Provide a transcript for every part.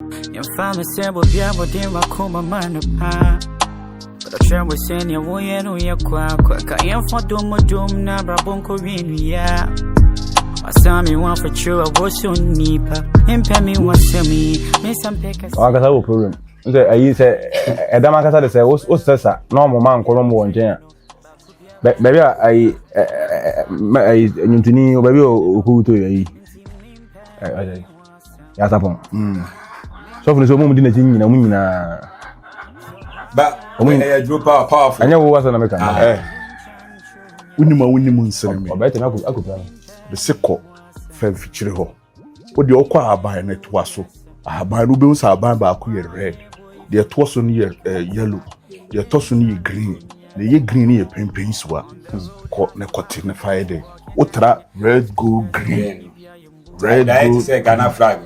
Yɛmfa me sɛ obi a wɔde wakoma ma no paa. Ɔkyerɛ wo sɛnea woyɛ no yɛ kwakwa. Ka yɛmfa dom dom na abrabɔ nkɔwie no yia. Wasa me ho afakyerɛ a wɔso nnipa. Mpɛ me wasɛm yi. Mesɛm pɛ kɛse. Wankasa wɔ problem sɛ ayi sɛ ɛdam ankasa de sɛ wosɛ sa na ɔmo ma nkɔ na ɔmo wɔ nkyɛn a baabi a ayi ayi nnwontoni baabi a okowuto ayi ɛɛ yasapɔn mm. Sɔfo no sɛ ɔmo mu di n'akyi nyina ɔmo nyinaa. Ba ɔmo nyinaa ɛyɛ duro power powerful. Ɛnyɛ wo wasa na meka. Ah, eh. Wonim a wonim nsɛm mi. Ɔbɛyɛ tɛmɛ akɔ akɔpira no. Bese kɔ fɛ mfikyire hɔ. Wo deɛ ɔkɔ ahaban no toa so. Ahaban no wobɛhu sɛ ahaban baako yɛ red. Deɛ ɛtoɔ so no yɛ eh, yellow. Deɛ ɛtɔ so no yɛ green. Na ɛyɛ green no yɛ pempen siwa. Kɔ na kɔte na fa yɛ dɛ. Wotra red gold green. Red gold. Sɛ Ghana flag.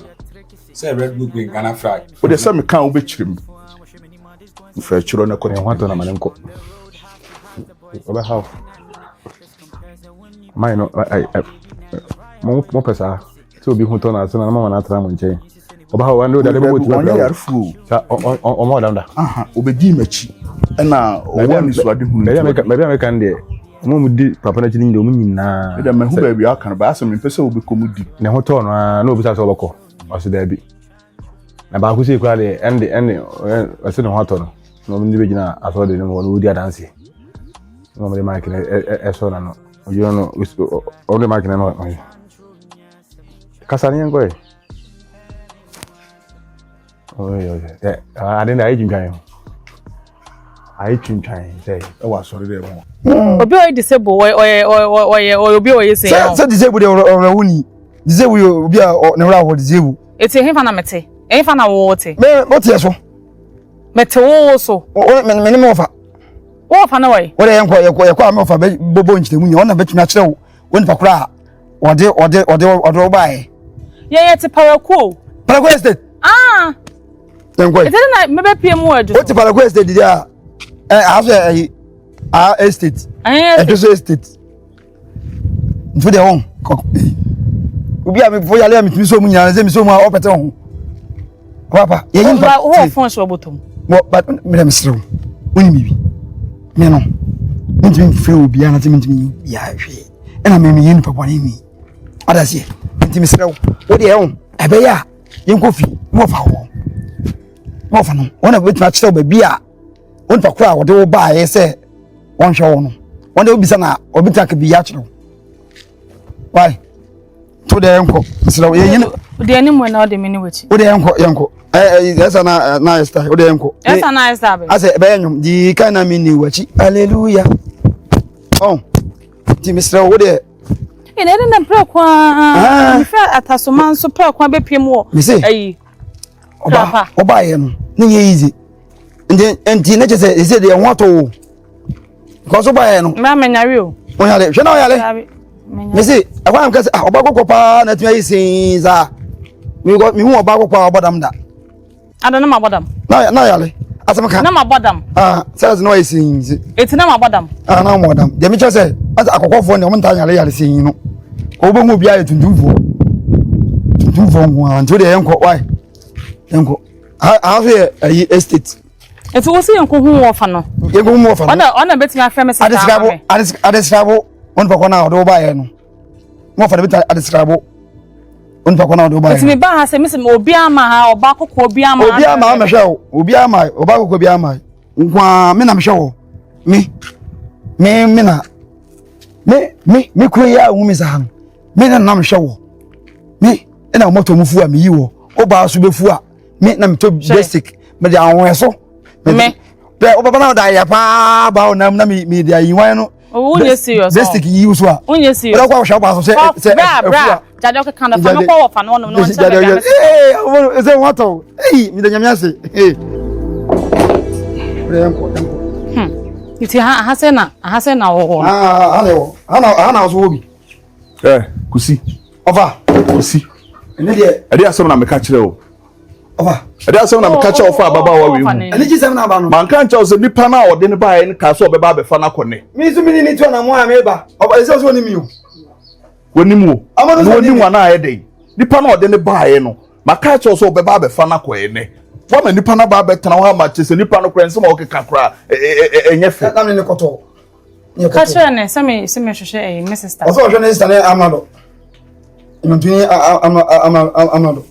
Sɛ red gold green Ghana flag. Wo deɛ sɛ meka a wobɛkyerɛ mu. Mfa akyirɔ na kɔte. Ɛho atɔ na ma ne nkɔ. Ɔbɛhaw. Mayɛ no mo mo pɛ saa sɛ obi ho tɔ no ase na mama no atena mo nkyɛn ɔba hɔ ɔno dade bɛbɔ tiwa ɔnyɛ yarefo o sa ɔma ɔdam da obɛdii m'akyi ɛna ɔwɔ anisoade hunu baabi a meka no deɛ ɔmo mu di papa no akyi no nyinaa ɔmo nyinaa ɛdɛ mahu baabi aka no baasɛ mempɛ sɛ wobɛkɔ mu di ne ho tɔɔ no ara na obisa sɛ ɔbɛkɔ ɔse daabi na baako sei koraa deɛ ɛnde ɛnde ɔse ne ho atɔ no na ɔmo de bɛgyina asɔre de no mu hɔ na ɔdi adanseɛ na ɔmo de mic no ɛsɔ n'ano ɔgyina no ɔmo de mic no no ɔyɛ kasa ne yɛn kɔ yɛ ɔyɛ ɔyɛ ade na ayɛ twintwan ayɛ twintwan sɛ ɛwɔ asɔre dɛ mu. Obi a ɔyɛ disable ɔyɛ ɔyɛ ɔyɛ ɔyɛ obi a ɔyɛ sɛ. Sɛ sɛ disable deɛ ɔwɔ ni disable yɛ obi a ne wura wɔ disable. Eti ehefa na mete ehefa na wo te. Me mo te so. Mete wo so. O me me ne me wɔfa. Wo wɔfa ne wɔyɛ. Wo de yɛn kɔ yɛ kɔ yɛ kɔ a me wɔfa bɛ bɔbɔ nkyerɛmu nyɛ ɔna bɛtumi akyerɛ wo wo nipa koro a ɔde ɔde ɔde ɔde wo baeɛ. Yɛ yɛ te paraku o. Paraku estate. Ah. Yɛn kɔ yi. Eti na mebɛ pie mu wɔ adwo so. O te paraku estate di a ɛ aso yɛ ɛyi a estate. Ɛdwo so estate. Nti deɛ wɔn kɔ obi a mefo yale a metumi so mu nyinaa sɛ mesɛ mu a ɔpɛtɛ ho papa yɛyi nipa wowɔ fon hyɛ ɔbɔtɔ mu wɔ ba mmerɛ mesrɛ wo wonim biribi me no mentumi mfrɛ obiara na sɛ mentumi nyɛ obiara hwee ɛna me meyɛ nipa bɔne ni adaseɛ nti mesrɛ wo wo deɛ wo ɛbɛyɛ a yɛnkɔ fi na wɔfa hɔ na wɔfa no wɔn na bɛtumi akyerɛ wo baabi a wo nipa koro a wɔde wo baeɛ sɛ wɔnhwɛ wo no wɔn de wobisa na wɔbɛtumi aka biribi akyerɛ wo why to deɛ yɛnkɔ mesrɛ wo yɛnyini deɛ anim na ɔde me ne w'akyi wo deɛ yɛnkɔ yɛnkɔ ɛsa na na ayɛ style wo deɛ yɛnkɔ ɛsa na ayɛ style bɛ asɛ ɛbɛyɛ nnwom dii kan na me ne w'akyi hallelujah ɔn nti mesrɛ wo wo deɛ ɛna ɛde na mpere ko a mefrɛ atasoma nso pere ko abɛpie mu wɔ ayi ɔba ɔbaeɛ no ne nyɛ easy nti nti ne kyɛ sɛ ɛsɛ deɛ ho atɔ wo because ɔbaeɛ no mmaa mɛnyare o ɔnyare hwɛ na ɔyare mese ɛhɔ a meka sɛ ah ɔba kɔkɔ paa na atumi ayɛ sii saa mehu ɔba kɔkɔ a ɔbɔ dam da ada na mabɔ dam na na yare asɛm ka na mabɔ dam ah sɛ na ɔyɛ sii si eti na mabɔ dam ah na mabɔ dam deɛ mekyerɛ sɛ asɛ akɔkɔfoɔ ne ɔmo ntaa yare yare sii no wobɛhu obi ayɛ tuntumfoɔ tuntumfoɔ nko ara nti wodeɛ yɛnkɔ wae yɛnkɔ ha so yɛ ayi estate nti wo sɛ yɛnkɔ hu wɔfa no yɛnkɔ hu wɔfa no ɔna ɔna bɛtumi afrɛ me sɛ adesrabo adesrabo wɔn nipa kɔ no a ɔde wo baeɛ no wɔfa no bɛtumi adesrabo wɔn nipa kɔ no a ɔde wo baeɛ nti me ba ha sɛ mesɛ obi ama ha ɔba kɔkɔɔ obi ama obi ama ha mɛhwɛ wo obi ama ɔba kɔkɔɔ bi ama nko ara me na mehwɛ wɔ me me me na me me me kuro yi a ohun mi saa no me na nam hwɛ wɔ me ɛna wɔn tɔ mu fu a me yi wɔ ɔbaa so bɛ fu a me na me tɔ basic me de ahoɛ so me bɛ ɔbɛba na ɔda ayɛ paa ba ɔnam na mi mi de ayi wan no o wunye serious basic yi so a wunye serious ɔdɔ kɔ ahwɛ ɔbaa so sɛ sɛ bra bra jade ɔkeka no fa no kɔ wɔ fa no ɔnom na ɔnkyɛn baabi a ee ɔmo ɛsɛ wɔn atɔ ee mi da nyame ase ee yɛnkɔ yɛnkɔ. Hmm. Nti ha ha sɛ na ha sɛ na wɔ hɔ. Ah ha na wɔ ha na ha na ɔso wɔ bi. Ɛ kusi. Ɔfa. Kusi. Ɛne deɛ. Ɛde asɛm na meka kyerɛ o. Ɔfa. Ɛde asɛm na meka kyerɛ ɔfa ababaawa wei ho. Ɛne gyi sɛm na aba no. Manka nkyɛw sɛ nipa no a ɔde ne baeɛ no kaa sɛ ɔbɛba abɛfa no akɔ ne. Mi nso mi ni ne tu anamɔ a meba. Ɔfa ɛsɛ sɛ ɔne mi o. Wɔnim wo. Na wɔnim wɔn a ayɛ dɛn. Nipa no a ɔde ne baeɛ no. Maka akyerɛ wo sɛ ɔbɛba abɛfa no akɔ ɛnɛ. Woama nipa no aba abɛtena hɔ ama kyerɛ sɛ nipa no koraa nsɛm a ɔkeka koraa ɛnyɛ fɛ. Na me ne kɔtɔ. Ka kyerɛ ne sɛ me sɛ mehwehwɛ ɛyi me sister. Ɔsɛ ɔhwɛ ne sister ne amado. Nnwontoni amado.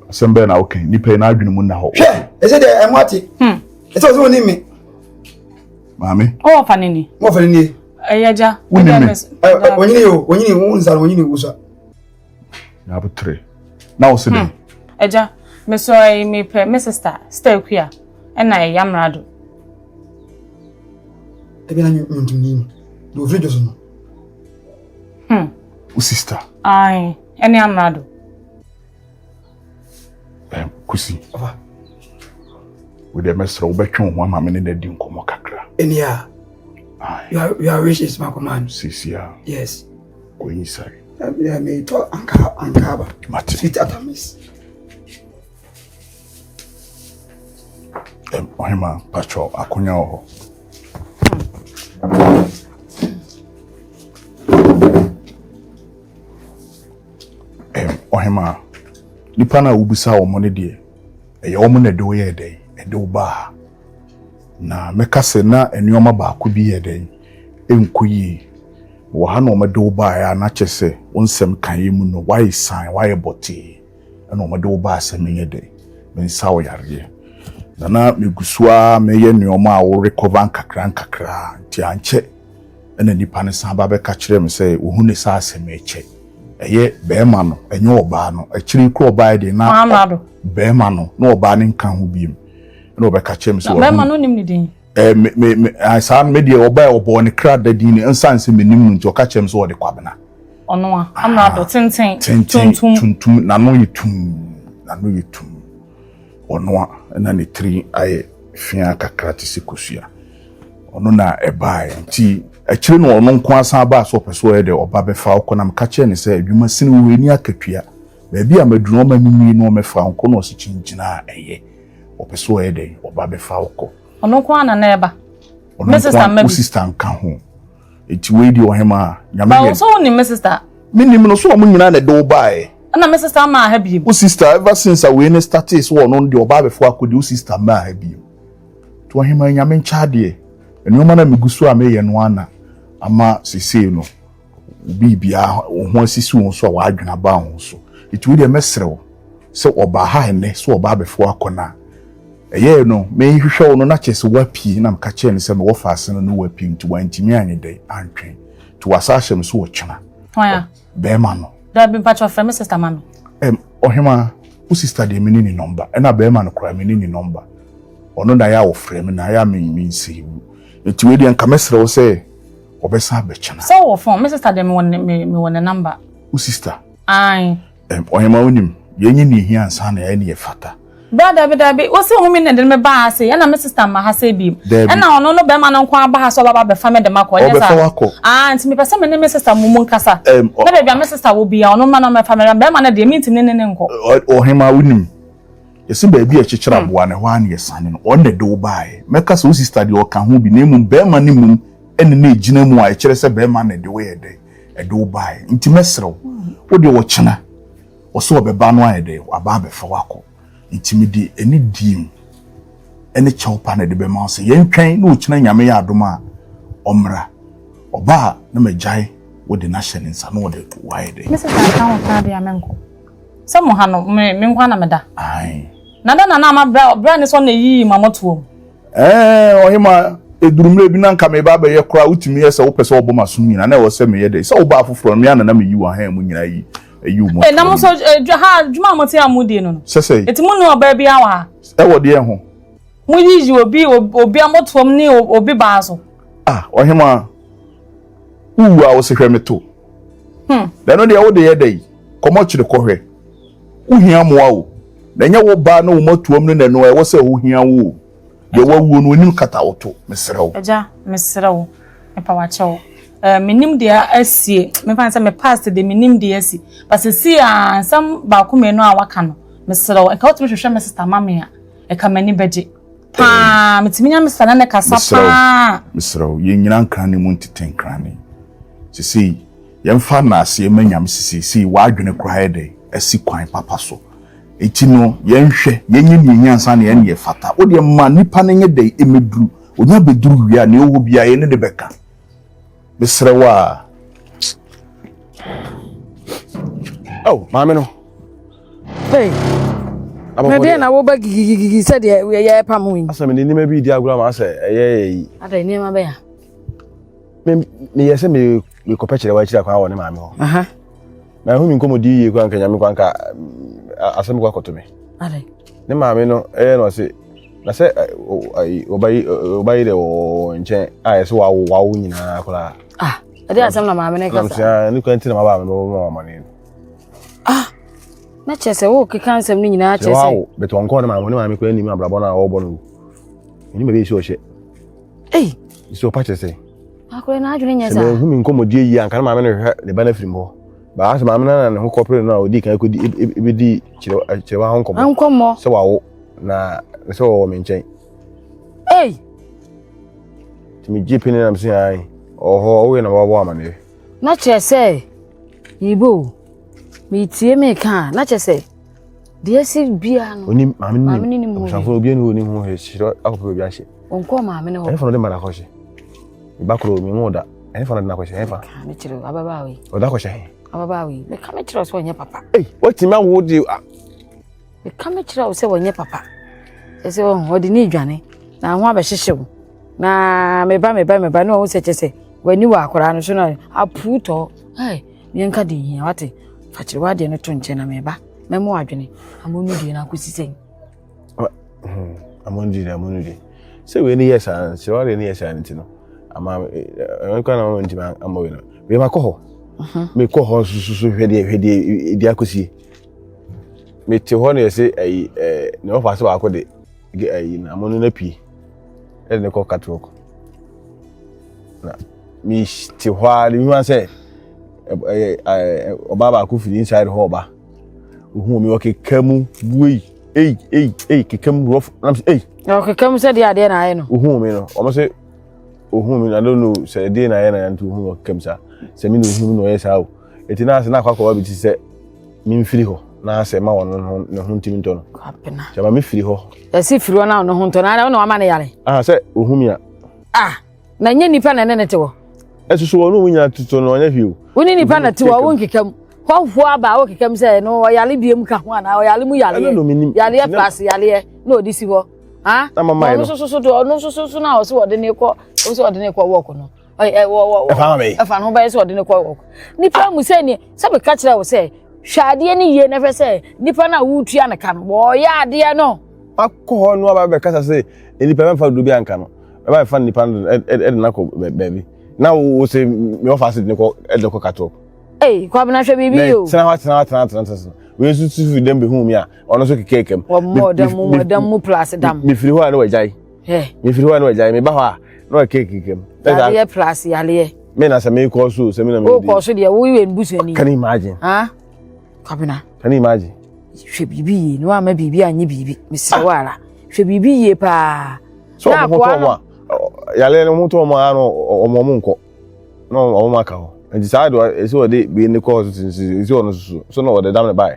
Asɛm bɛn na woka nipa yi n'adwene mu nna hɔ. Hwɛ ɛsɛ deɛ ɛmo ate. Ɛsɛ ɔsɛ wɔn ni mi. Maame. Ɔwɔ fa ne ni. Ɔwɔ fa ne ni. Ɛyɛ gya. Wuni mi. Onyini o onyini wo nsa no onyini wusa. N'abotere. Na wo se dɛn? Ɛgya mesɔ ɛyi mepɛ me sister sister Akua ɛna ɛyɛ amrado. Ebi na nnwontoni no na ofiri dwo so no. Wo sister. Ae ɛne amrado. Kusi. Wo deɛ mɛsrɛ wobɛtwe wo ho ama me ne no adi nkɔmmɔ kakra. Ɛni a. Your, your wish is my command. Sisi a. Yes. Kɔ inside. Yeah, me to anka anka ba. Mate. Sweet atamis. Ɔhema patro akonya wɔ hɔ. Ɔhemaa, nnipa no a wobisaa wɔn no deɛ, ɛyɛ wɔn na ɛde wo yɛɛ dɛn? Ɛde wo baa ha. Na mɛka sɛ na nneɛma baako bi yɛ dɛn? Ɛnkɔ yie. Wɔ ha na wɔde wo baeɛ a, na kyerɛ sɛ wo nsɛm kaeɛ mu no, woayɛ san, woayɛ bɔtee. Ɛna wɔde wo baa sɛ menyɛ dɛn? Mensa wo yareɛ. Na na megu so ara meyɛ nneɛma a wo recover nkakra nkakra, nti ankyɛ Ɛna nipa no san ba bɛka kyerɛɛ me sɛ ohu ne sɛ asɛm rekyɛ. Ɛyɛ bɛrima no, ɛnyɛ ɔbaa no. Akyiri yi koraa ɔbaa yi deɛ na bɛrima no, na ɔbaa no nka ho biem. Ɛna ɔbɛka kyerɛ me sɛ wahu. Bɛrima no nim ne din? Ɛɛ me me me saa me deɛ ɔbaa ɔbɔɔ ne kra da din no nsan sɛ menim no nti ɔka kyerɛ me sɛ ɔde Kwabena. Ɔno a amrado tenten tenten tuntum n'ano yɛ tum n'ano yɛ tum. Ɔno a na ne tiri ayɛ fea kakra te sɛ kosua. Ɔno na ɛbaeɛ. Nti akyire no ɔno nko ara san baa sɛ ɔpɛ sɛ ɔyɛ dɛ ɔba bɛfa wo kɔ. Na meka kyerɛɛ no sɛ adwuma sini wɔ hɔ ɛnni akatua. Baabi a maduru no ɔma menwie na ɔmmɛfa wo nkɔ na ɔse kyinkyini a ɛyɛ. Ɔpɛ sɛ ɔyɛ dɛn ɔba bɛfa wo kɔ. Ɔno nko ara na na ɛba? Ɔno nko ara, wo sista nka ho. Eti wei deɛ ɔhemaa, nyame yɛ. Ba so wonim me sister? Menim no, so wɔn nyinaa na ɛde wo baeɛ. Ɛna me sister maa ha biem. Wo sister, ever since a wei ne startee sɛ ɔno deɛ ɔbaa abɛfo akɔdi, wo sister mmaa ha biem. Nti ɔhemaa nyame nkyɛ adeɛ. Nneɛma no a megu so a meyɛ no ara na ama seesei no, biribiara wo ho asisi wo so a w'adwene aba wo ho so. Nti wei deɛ mɛsrɛ wo sɛ ɔbaa ha ɛnnɛ sɛ ɔbaa abɛfo akɔ no a, Ɛyɛɛ no, merehwehwɛ wo no, na kyerɛ sɛ woapue, na meka kyerɛɛ no sɛ mewɔ faase no na woapue, nti wantumi anyɛ dɛn antwɛn. Nti wasan ahyɛ me so ɔkyena. Hwan a? Bɛrima no. Dabi, mpakyɛ frɛ me sister ma me. Ɛm, ɔhemaa, wo sister deɛ mene ne nɔmba, ɛna bɛrima no koraa mene ne nɔmba. Ɔno na ɛyɛ a ɔfrɛ me na ɛyɛ a me mensave. Nti wei deɛ nka mɛsrɛ wo sɛ ɔbɛsan abɛkyena. Sɛ wowɔ phone, me sister deɛ mewɔ ne me mewɔ ne number. Wo sister? Ae. Ɛm, ɔhemaa wonim, yɛnyɛ nea ehia ansa na yɛayɛ nea ɛfata. Bra dabi dabi wosi wo me na de me ba ha sei ɛna me sister mma ha sei biem ɛna ɔno no bɛrima no nko aba ha sɛ ɔbɛba abɛfa me de makɔ ɛnyɛ saa ah nti mepɛ sɛ me ne me sister mu mu nkasa na baabi a me sister wɔ bia ɔno mma na ɔmɛfa me bɛrima no deɛ mentumi ne ne nkɔ. Ɔhema wonim yɛsi baabi a ɛkyekyere aboa no ɛhɔ ara na yɛsane no ɔno na ɛde wo baeɛ mɛka sɛ wo sister deɛ ɔka ho bi na mmom bɛrima no mmom ɛne na ɛgyina mu a ɛkyerɛ sɛ bɛrima na ɛde wo yɛ dɛn ɛde wo baeɛ nti mɛsrɛ wo wo deɛ ɔkyena Ɔsɛ ɔbɛba no ayɛ dɛ waba abɛfa wo akɔ. Nti mede anidie mu ne kyɛw pa na ɛde bɛma wo sɛ yɛntwɛn na ɔkyena Nyame yɛ adom a ɔmmra. Ɔba a na magyae wo de no ahyɛ ne nsa na ɔde wo ayɛ dɛ. Me sister nka ho koraa deɛ a menkɔ. Sɛ mo ha no me me nko ara na meda. Ae. Na dɛn na na ama bra bra ne sɛ ɔna eyiyi m'amɔtoa mu. Ɛɛ, ɔhemmaa, ɛduru mmerɛ bi na anka mereba abɛyɛ koraa, wotumi yɛ sɛ wopɛ sɛ wɔbɔ m'asom nyinaa, na ɛwɔ sɛ meyɛ dɛn? Sɛ wobaa foforɔ no, me ara na na meyi w'ahan mu nyinaa yi, ayi wo Ee, na mo mmɔtoa nso mu. eh, ha adwuma a mote a modie no no. Sɛ sɛn? Eti mo nni ɔbaa biara wɔ ha? Ɛwɔ deɛn ho? Moyiyi obi obi amotoam ne obi baa so. Ah, ɔhemmaa, wowu a wose hwɛ me to. Hmm. Na ɛno deɛ wode yɛ dɛn? Kɔmɔkyere kɔhwɛ. Wohia mmoa o, na ɛnyɛ wo ba ne wo mmɔtoam no na ɛno ɛwɔ sɛ ɛho hia wo o. Deɛ wawuo no, onim kata wo to. Mesrɛ wo. Agya, mesrɛ wo, mepa wo akyɛ wo. Eh, menim deɛ asie. Memfa no sɛ me past deɛ menim deɛ asi. But seesei a nsɛm baako mmienu a waka no, mesrɛ wo, nka wotumi hwehwɛ me sister ma me a, ɛka m'ani bɛgye. Paa, metumi nya me sister ne ne kasa paa. Mesrɛ wo, yɛnnyina nkrane mu ntete nkrane. Seesei, Yɛmfa nnaseɛ mma Nyame sɛ seesei w'adwene koraa ayɛ dɛn? Asi kwan papa so. Eti no, yɛnhwɛ, yɛnyɛ nea ehia ansa na yɛn nea ɛfata. Wo deɛ ma nipa no nyɛ dɛn mmɛduru. Onya bɛduru wie a, nea ɔwɔ biara yɛne no bɛka. Mesrɛ wo a. Oh, maame no. Hey. Na deɛ na woba gigigigi sɛ deɛ yɛyɛ pam yi. Asɛ mede nneɛma bi di agorɔ ama asɛ ɛyɛ yɛ yi. Ada nneɛma bɛyɛ. Me meyɛ sɛ me mekɔpɛ kyerɛ wɔ akyiri akwan wɔ ne maame hɔ. Aha. Na ɛho mi nkɔmmɔdi yie koraa nka nyame koraa nka asɛm kɔ akɔto me. Ada. Ne maame no ɛyɛ na ɔse na sɛ ɔba yi ɔba yi dɛ wɔ nkyɛn a yɛsɛ wawo wawo nyinaa koraa. Ah, ɛde asɛm na maame no kasa. Na ne kwan ti na maba a mebɛbɔ ma amane no. Ah, na kyerɛ sɛ wokeka nsɛm no nyinaa kyerɛ sɛ. Wawo bɛtɛ ɔnkɔɔ ne maame ne maame koraa nim abrabɔ no a ɔrebɔ no. Ɛnim baabi ɛsi ɔhyɛ. Ei. Ɛsi ɔpa kyerɛ sɛ. Akɔrɛ n'adwene nyɛ saa. Sɛ mehu me nkɔmmɔdie yie anka ne maame no hwehwɛ ne ba no afiri mu hɔ. Baa sɛ maame no na ne ho kɔpere no a ɔdii kan kɔdi bɛdi kyerɛwa ho nkɔmmɔ. Nkɔmmɔ. Sɛ wawo na sɛ wɔwɔ me nkyɛn. Ei. Nti megye pene nam sɛ ae ɔwɔ hɔ ɔwoyɛ na wɔabɔ amaneɛ. Na kyerɛ sɛ yibo metie meka a na kyerɛ sɛ deɛ asi biara no. Onim maame no nim abusuafo obiara ni hɔ onim ho hwɛ kyerɛ akɔpɛ baabi ahyɛ. Ɔnkɔɔ maame no hɔ. Ɛhefa na ɔde mma no akɔhyɛ? Me ba koro me nwoo da. Ɛhefa na ɔde no akɔhyɛ? Ɛhefa? Meka me kyerɛ ababaawa yi. Ɔde akɔhyɛ he? Ababaawa yi. Meka me kyerɛ sɛ ɔnyɛ papa. Ei, watumi awo de. Meka me kyerɛ wo sɛ ɔnyɛ papa. Kyerɛ sɛ ɔho ɔde ne dwane na ho abɛhyehye wo. Na meba meba meba na ɔho sɛ kyerɛ sɛ w'ani wɔ akwaraa no so na apuu tɔ. Hey, meɛnka de hia wate. Fa kyerɛ w'adeɛ no to nkyɛn na meba. Mɛmo adwene. Amonu deɛ no akɔsi sɛn. Amonu deɛ amonu deɛ. Sɛ wei ne yɛ saa sɛ w'adeɛ ne yɛ saa no nti no ama ɛno kora na mama ntumi ama wei no. Wei makɔ hɔ. Mekɔ hɔ nso so hwɛ deɛ hwɛ deɛ deɛ akɔsie. Mete hɔ na yɛsɛ ɛyi ɛɛ ne ɔfa ase baako de ɛyi na amono no apue ɛde ne kɔ catwalk na mete hɔ ara de mehu sɛ ɛyɛ ɛɛ ɔbaa baako firi inside hɔ ɔba ohun mi ɔkeka mu buei ei ei ei keka mu rough nam sɛ ei. Na ɔkeka mu sɛ deɛ adeɛ na ayɛ no. Ohun mi no wɔn sɛ ohun mi no I don't know sɛ ɛdeɛ na ayɛ na yɛn nti ohun mi ɔkeka mu saa sɛ mi na ohun mi na ɔyɛ saa o. Eti na ase na akɔ akɔba bi ti sɛ memfiri hɔ na asɛ ma wɔn ho ne ho ntumi ntɔ no. Kwabena. Kyɛ ma mefiri hɔ. Ɛsi firi hɔ na ɔno ho ntɔ no ara na wama no yare. Ah sɛ ohu mi a. Ah na nye nipa na ɛne ne te hɔ. Ɛsoso wɔn mu nyinaa tutu no ɔnyɛ hwee o. Wo ne nipa na te hɔ wo nkeka mu. Hɔhoɔ aba a wokeka mu sɛ no ɔyare biem ka ho anaa ɔyare mu yareɛ. Yareɛ plus yareɛ na ɔde si hɔ. Ah na mama yɛ no. Ɔno nso so ɔno nso so na ɔsɛ ɔde ne kɔ ɔsɛ ɔde ne kɔ wɔk no. ɛfa bɛyɛ ɛfa no bɛyɛ sɛ ɔde ne kɔ wɔ nipa mu sɛ ne sɛ meka kyerɛ wo sɛ hwɛ adeɛ no yie na hwɛ sɛ nipa no a woretua ne ka no wɔyɛ adeɛ no akɔ hɔ no aba bɛkasa sɛ nipa bɛmfa dodo bi anka no ɛba bɛfa nipa no ɛde no akɔ baabi na wo sɛ mewɔfa ase de ne kɔ ɛde kɔ katɔ Ei, Kwabena hwɛ biribi yie o. Tena hɔ tena hɔ tena tena tena. Wei nso tu fi dɛm bɛhu mi a ɔno nso kekɛ kɛm. Wɔmmɔ dam mu dam mu plus dam. Mefiri hɔ a na wagyae. Mefiri hɔ a na wagyae meba hɔ a na wakɛ kɛm. Yareɛ plus yareɛ. Me na sɛ mekɔ so sɛ me na medi. Wokɔ so deɛ woyɛ mbusuani. Can you imagine? Ah, Kwabena. Can you imagine? Hwɛ biribi yie na wama biribi anyɛ biribi mesrɛ wo ara. Hwɛ biribi yie paa. So ɔmo ho tɔ ɔmo a yareɛ no ɔmo tɔ ɔmo a no ɔmo ɔmo nkɔ. na wɔn aka hɔ nti saa de ɛsɛ wɔde wei ne kɔ hospital nti ɛsɛ ɔno soso so na wɔde dam ne bae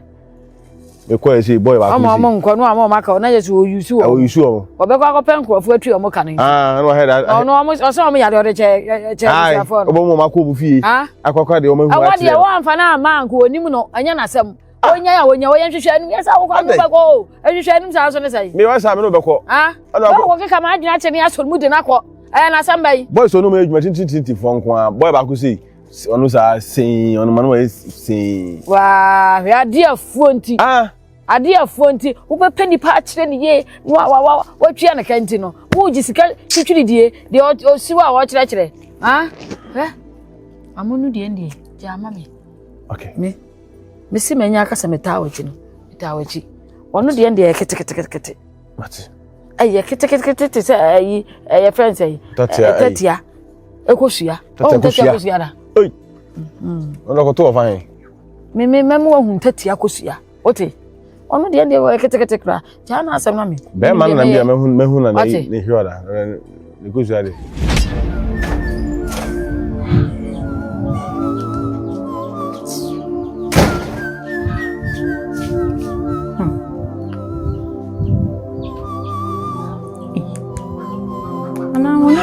mekɔ ɛsɛ bɔyɛ baako si ɔmo nkɔ no ama ɔmo aka hɔ na yɛ sɛ ɔyusu wɔn ɔyusu wɔn ɔbɛkɔ akɔpɛ nkurɔfoɔ atwi ɔmo ka no nti aa ɛna ɔhɛ da ɔno ɔmo ɔsɛ ɔmo yare ɔde kyɛ kyɛ abusuafoɔ no ɔbɛn mu ɔmo akɔ ɔmo fie akɔkɔ deɛ ɔmo ehu akyerɛ ɛwɔ deɛ wɔn na ama nko onim no ɛnyɛ n'asɛm onya ya onya wɔyɛ nhwehwɛ anim yɛ sɛ wokɔ ano bɛkɔ o nhwehwɛ anim saa so ne sɛ mi wa sa mi no bɛkɔ ah wɔn kɔ keka ma adwene akyɛ ne asɔre mu de n'akɔ ɛyɛ n'asɛm bɛyi. boys ɔno mu yɛ adwuma tintintintin fɔ nko ara boy baako sei ɔno saa sei ɔno ma no wɔyɛ sei. waa hwɛ adeɛ afuo nti ah adeɛ afuo nti wobɛpɛ nipa akyerɛ ne yie na wa wa wa watua ne ka nti no wogye sika twitwiri die deɛ ɔsi hɔ a wɔkyerɛkyerɛ ah hwɛ amono deɛ deɛ gye ama me. okay me. Mesi manya aka sɛ metaa w'akyi no, metaa w'akyi. Ɔno deɛ deɛ yɛ keteketekete. Mate. Ɛyɛ ketekete te sɛ ɛyi ɛyɛ fɛn sɛ yi. Tatia Tatia. Ekosua. Tatia kosua. Tatia kosua da. Ei. Ɔno kɔtɔ wɔ fan. Me me mɛmu ahu tatia kosua. Ote. Ɔno deɛ deɛ wɔyɛ ketekete kora. Gyaa na asɛm na me. Bɛrima no na bi a mɛhu mɛhu na ne ne hwɛ ɔda. Ne kosua de.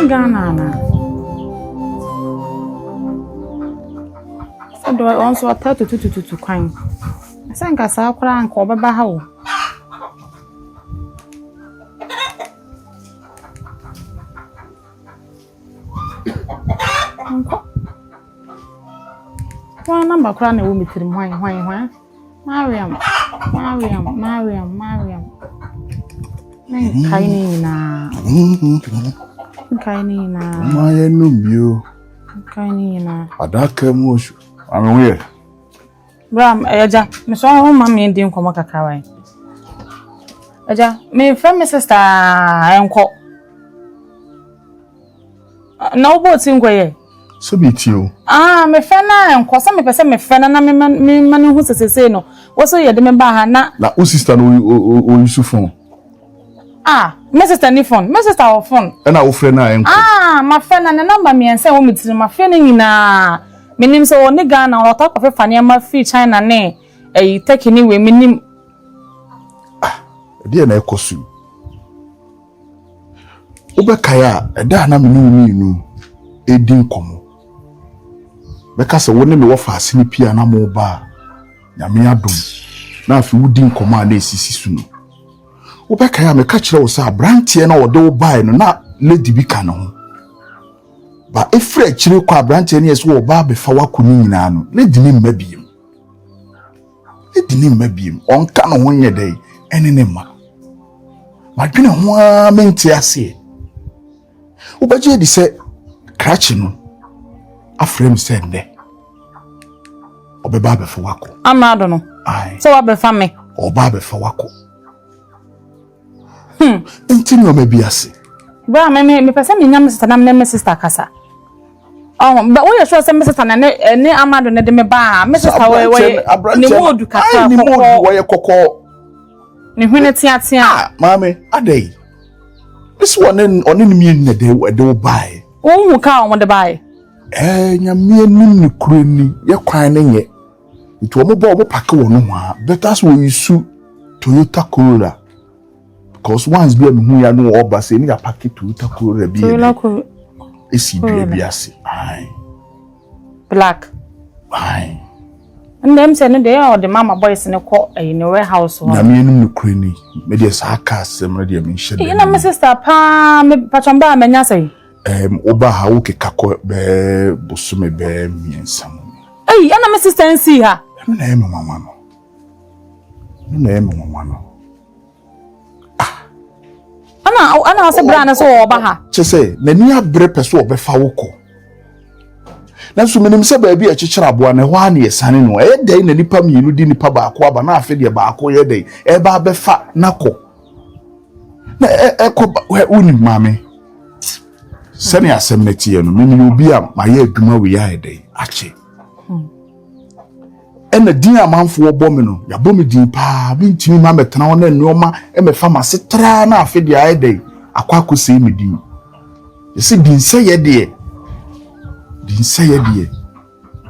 Ghana anaa? Sɛ deɛ ɔno nso ɔtaa tutututu kwan. Sɛ nka saa koraa nka ɔbɛba ha o. Nkɔ. Hwan namba koraa na ɛwɔ me tirim? Hwan, hwan, hwan? Mariam, Mariam, Mariam, Mariam. Menkae ne nyinaa. Nkae ne nyinaa. Mma yɛnnom bio. Nkae ne nyinaa. Adaka mu osu. Maame ho yɛ. Bra, agya, mesɛ wo ma me ndi nkɔmmɔ kakra wae. Agya, mefrɛ me sista ɛnkɔ. Na wobɔɔ ti nkɔ yɛ? Sɛ metie o. Ah, mefrɛ no a ɛnkɔ sɛ mepɛ sɛ mefrɛ no na mema mema no hu sɛ sesei no wo so yɛde me baa ha na. Na wo sista no oyi phone? Ah, me sista ni phone. Me sista wɔ phone. Ɛna wofrɛ no a ɛnkɔ? Ah, mafrɛ no ne namba mmiɛnsa ɛwɔ me tirim mafrɛ no nyinaa. Menim sɛ ɔne Ghana ɔtaa kɔfefa nneɛma firi China ne ɛyi Turkey ne wei menim. Ah, ɛdeɛ na ɛkɔ so yi. Wobɛkae a, ɛda a na me ne wo mmienu redi nkɔmmɔ, bɛka sɛ wo ne me wɔfa ase no pii a na moreba a, Nyame adom, na afei wodi nkɔmmɔ a na ɛsisi so no. Wobɛkae a meka kyerɛ wo sɛ aberanteɛ no a ɔde wo baeɛ no, na lady bi ka ne ho. Ba ɛfiri akyire kɔ aberanteɛ no yɛ sɛ wɔba abɛfa wako no nyinaa no, lady no mma biem. Lady no mma biem. Ɔnka ne ho nyɛ dɛn ɛne ne mma. Madwene ho ara mente aseɛ. Wobɛgye adi sɛ krakye no afrɛ me sɛ nnɛ ɔbɛba abɛfa wakɔ. Amrado no. Sɛ wabɛfa me. Ɔba abɛfa wakɔ. Nti nneɛma bi ase. Bra me me mepɛ sɛ menya me sista na me ne me sista kasa. Ɔho bɛ woyɛ sure sɛ me sista na ne ne amrado ne de me baa me sista wɔ wɔ ne mu odu kakra kɔkɔɔ. Wɔyɛ kɔkɔɔ. Ne hwene teatea. Ah maame adɛn. Mesi wɔne ɔne ne mmienu na ɛde ɛde wo baeɛ. Wohu kaa wɔn de baeɛ. Ɛɛ nyame anim ne kuro ni yɛ kwan ne nyɛ. Nti wɔn bɔ wɔn pake wɔ nohoa better sɛ wɔyi su Toyota Corolla because once bi a mehu ya no ɔba sɛ ne yɛapake Toyota Corolla bi yɛ dɛ esi dua bi ase. Ae. Black. Ae. Ndɛ m sɛ no deɛ ɛyɛ ɔde mama boys ne kɔ ɛyi ne warehouse hɔ. Nyame anim no kure ni me deɛ saa kaa asɛm no deɛ menhyɛ dɛ. Na me sister paa me patron baa manya sɛ. Ɛɛm woba ha wokeka kɔ bɛɛ bosome bɛɛ mmiɛnsa mu. Ei, ɛna me sister nsii ha. Ɛno na ɛyɛ me nwanwa no. Ɛno na ɛyɛ me nwanwa no. Ah. Ɛna ɛna ɔsɛ bra no so ɔba ha. Kyɛ sɛ n'ani abere pɛ so ɔbɛfa wo kɔ. Nanso menim sɛ baabi a ɛkyekyere aboa no ɛhɔ ara na yɛsane no. Ɛyɛ dɛn na nipa mmienu di nipa baako aba na afe deɛ baako yɛ dɛn ɛba abɛfa n'akɔ. Na ɛkɔ wonim maame. Sɛnea asɛm no teɛ no, meyɛ obi a mayɛ adwuma wei ayɛ dɛn akyɛ. Ɛna din a amanfoɔ bɔ me no, yɛabɔ me din paa, mentumi ma mɛtena hɔ na nneɛma mɛfa m'ase traa na afe deɛ ayɛ dɛn akɔ akɔsɛe me din. Yɛsɛ dinsɛyɛ deɛ, dinsɛyɛ deɛ,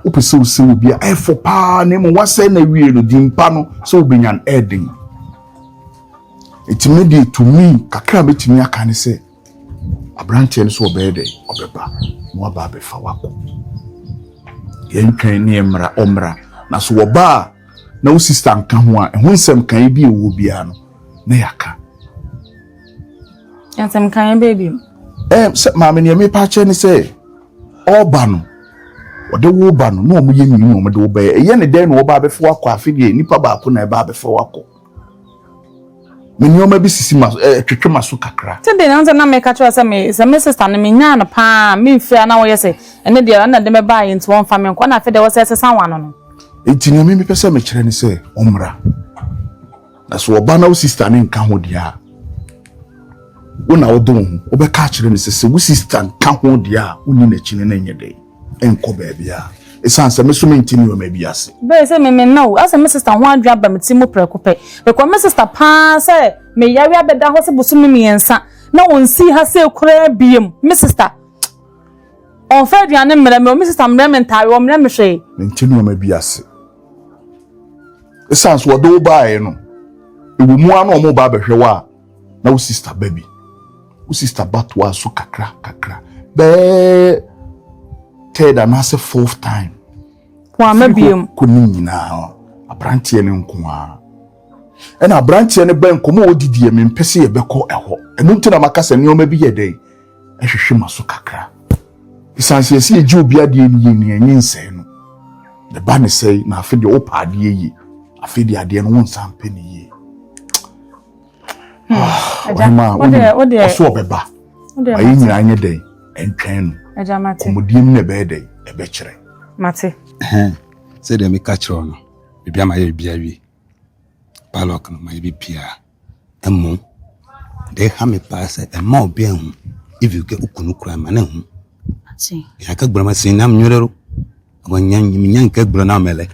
wopɛ sɛ wosɛ obi a ɛfo paa na mmom wasɛe na awie no, din pa no sɛ wobɛnya no ɛɛden. Ɛtumi deɛ tumi kakra a mɛtumi aka ne sɛ, Aberanteɛ no sɛ ɔbɛyɛ dɛ ɔbɛba na waba abɛfa wakɔ. Yɛntwɛn ne yɛmmra ɔmmra. Na so wɔba a na wo sista nka ho a ɛho nsɛm kan bi ɛwɔ biara no na yɛaka. Nsɛm kan bɛɛ bi. Ɛɛ sɛ maame nea mepa akyɛ ne sɛ ɔba no ɔde wo ba no na wɔn yɛ mmienu na wɔn de wo bɛyɛ ɛyɛ ne dɛn na ɔba abɛfa wakɔ afe deɛ nipa baako na ɛba abɛfa wakɔ. Me nneɛma bi sisi ma ɛtwetwe ma so kakra. Sɛ deɛ nanso na meka kyerɛ sɛ me sɛ me sister no menyaa no paa memfiri a na wɔyɛ sɛ ɛne deɛ ɛna de mɛbaa yɛ nti wɔmfa me nkɔ na afei deɛ wɔsɛ ɛsesa wɔn ano no. Nti nea me mepɛ sɛ mekyerɛ ne sɛ ɔmmra. Na sɛ ɔba na wo sister ne nka ho deɛ a wo na wode wo ho wobɛka akyerɛ no sɛ sɛ wo sister nka ho deɛ a wonni n'akyi no na ɛnyɛ dɛn. nkɔ baabiara ɛsiane sɛ me so mente nneɛma bi ase. Bɛyɛ sɛ me menna o, asɛ me sister ho adwene aba me ti mu prɛko pɛ. Because me sister paa sɛ me yare abɛda hɔ sɛ bosome mmiɛnsa na ɔnsii ha sei koraa biem. Me sister ɔmfa aduane mmerɛ me o, me sister mmerɛ me ntaare, ɔmmerɛ me hwee. Mente nneɛma bi ase. Ɛsiane sɛ wɔde wo baeɛ no, ɛwɔ mu ara na wɔn ba abɛhwɛ wo a, na wo sister ba bi. Wo sista ba toaa so kakra kakra bɛɛ third anaasɛ fourth time. Wamma biom. Kɔ ne nyinaa aberanteɛ no nko ara. Ɛna aberanteɛ no bɛn nkɔmmɔ a ɔdi deɛ mempɛ sɛ yɛbɛkɔ ɛhɔ. Ɛno nti na maka sɛ nneɛma bi yɛ dɛn ɛhwehwe ma so kakra. Ɛsiane sɛ yɛsɛ yɛgye obi adeɛ no yie no yɛnye nsɛe no. Ɛba ne sɛe na afei deɛ wopɛ adeɛ yie. Afei deɛ adeɛ no wo nsa mpɛ ne yie. Ɔhema a ɔso ɔbɛba. Ma yɛn nyinaa nyɛ dɛn ɛntwɛn no. Kɔmmɔdie mu na ɛbɛyɛ dɛn ɛbɛkyerɛ. Mate. Sɛdeɛ meka kyerɛ no, biribi ama yɛ biribi awie. Padlock no mayɛ biribiara. Mmom, deɛ ɛha me paa sɛ ɛmma obiara nhu. If you get wo kunu koraa ma no nhu. Yɛaka gblɔ ma sin nam nyere ro. Ɔbɔ nya nya nka gblɔ na mɛlɛ.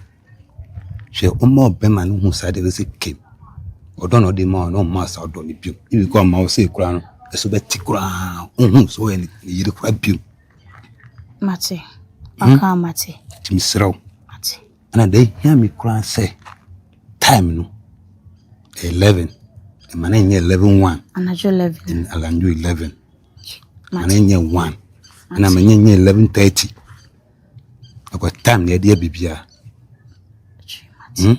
Hwɛ ɔma ɔbɛma no hu saa deɛ no sɛ kem. Ɔdɔ na ɔde ma ɔno ɔma saa ɔdɔ no bio. If you kɔ ɔma wo sɛ koraa no, ɛso bɛte koraa. Wohu sɛ ɔyɛ ne yere koraa bio. Mate. Aka mate. Nti mesrɛ wo. Mate. Ɛna deɛ ɛhia me koraa sɛ time no 11 ɛma no nyɛ 11 1 anadwo 11 anadwo 11 ma no nyɛ 1 ɛna ma nyɛ nyɛ 11 30 ɛkɔ time na yɛde yɛ biribiara hmm?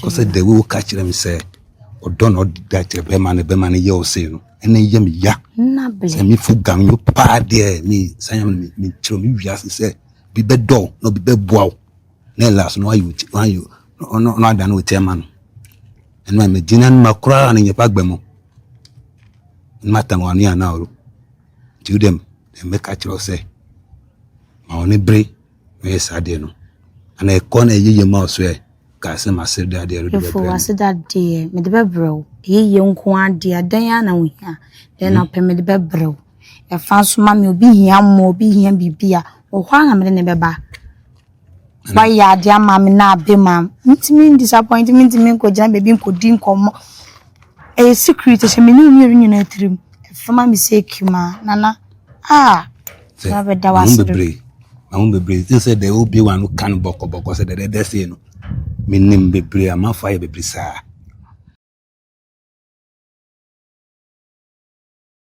Kɔsɛ the way woka kyerɛ me sɛ ɔdɔ na ɔda kyerɛ bɛrima no bɛrima no yɛ ɔsei no ɛna yɛ me ya sɛ mefo gam yo paa deɛ me sanya me mekyerɛ me wiase sɛ bi bɛdɔ na obi bɛboa wo na ɛla so na wayɛ oti wayɛ ɔno na ada no oti ama no ɛno a megyina no ma koraa no nyɛpa gbɛ mu no ma tam wano yɛ anaa ɔro nti wo dɛm mɛka kyerɛ wo sɛ ma ɔne bere na yɛ saa deɛ no ana ɛkɔ na ɛyɛ yie ma ɔso ɛ ka sɛ ma sere de adeɛ no de Efo bɛbrɛ no aseda deɛ mede bɛbrɛ wo. Ɛyɛ yie nko adeɛ adan ara na wohia. Dɛn na wopɛ mede bɛbrɛ wo. Ɛfa nso ma me obi hia mmoa obi hia biribi a wɔ hɔ ara na mede ne bɛba. Wayɛ adeɛ ama me na abe ma mentumi ndisappoint mentumi nkɔgyina baabi nkɔdi nkɔmmɔ. Ɛyɛ secret ɛhyɛ me ne wo mmienu nyinaa tirim. Ɛfa ma me sɛ ma nana ah sɛ bɛda mahu w'ase dodo. bebree mahu bebree te sɛ deɛ wobie w'ano ka no bɔkɔbɔkɔ sɛ dɛdɛdɛ sei no menim bebree amanfoɔ ayɛ bebree saa.